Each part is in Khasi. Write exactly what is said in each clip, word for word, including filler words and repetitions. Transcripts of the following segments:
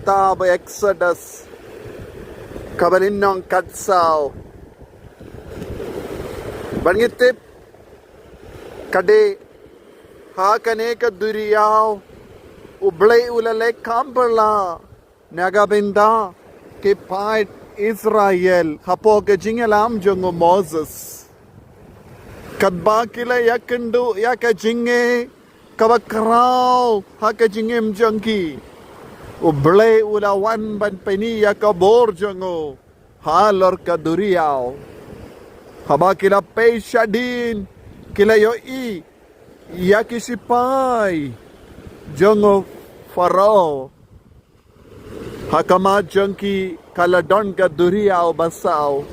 kitab Exodus, kaba lynnong khatsaw. Bad ngi tip ka dei ha kane ka duriaw U Blei u la leh kam pyrshah na ka bynta ki paid Israel hapoh ka jingïalam jong u Moses. Katba ki la ïakynduh ïa ka jingeh kaba khraw ha ka jingim jong ki, U Blei u la wan ban pyni ïa ka bor jong u halor ka duriaw. Haba ki la pei shadien, ki la ïohi ïa ki shipai jong u Pharaoh. Ha khmat jong ki ka la don ka duriaw basaw.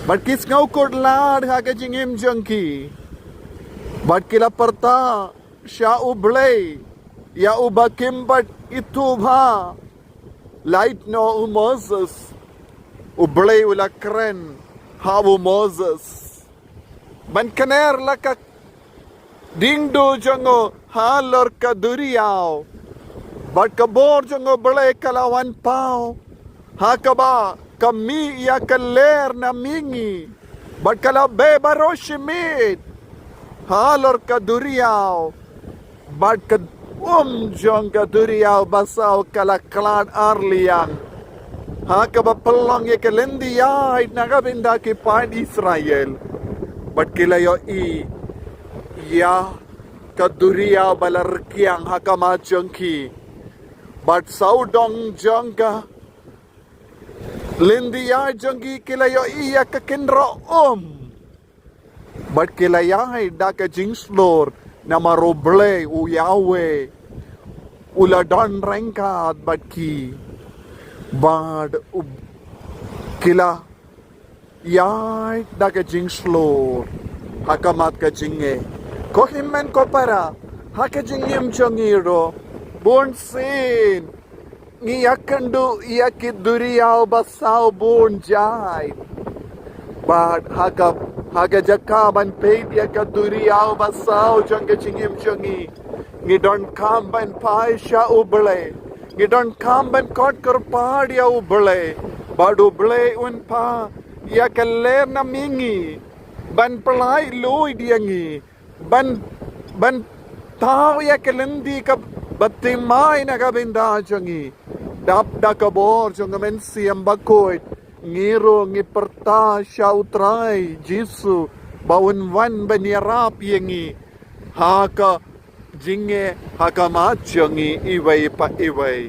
Bad ki sngew kut lad ha ka jingim jong ki. Bad ki la pyrta sha U Blei, ïa uba kim pat ithuh bha. Lait noh u Moses, U Blei u la kren ha u Moses ban kner la ka diengduh jong u halor ka duriaw. Bad ka bor jong U Blei ka la wan paw, ha kaba ka mih ïa ka lyer na mihngi. Bad ka la beh baroh shi miet halor ka duriaw. Bad ka um jong ka duriaw basaw ka la khlad ar liang, ha kaba pynlong ïa ka lynti ïaid na ka bynta ki paid Israel. Bad ki la ïohi ïa ka duriaw ba la rkiang ha khmat jong ki. Bad sawdong jong ka lynti ïaid jong ki, ki la ïohi ïa ka kynroh um. Bad ki la ïaid da ka jingshlur namar U Blei u Yahweh u la don ryngkat bad ki. Bad u, ki la ïaid da ka jingshlur ha khmat ka jingeh. Ko hynmen ko para, ha ka jingim jong ngi ruh, bunsien ngi ïakynduh ïa ki duriaw basaw bun jait. Bad ha ka, ha ka jaka ban peit ïa ka duriaw basaw jong ka jingim jong ngi, ngi donkam ban phai sha U Blei. Ngi donkam ban khot kyrpad ïa U Blei. Bad U Blei un phah ïa ka lyer na mihngi ban pynlait luid ïa ngi, ban, ban thaw ïa ka lynti kaba thymmai na ka bynta jong ngi. Dap da ka bor jong ka Mynsiem Bakhuid, ngi ruh ngi pyrta sha U Trai Jisu ba un wan ban ïarap ïa ngi ha ka jingeh ha khmat jong ngi iwei pa iwei.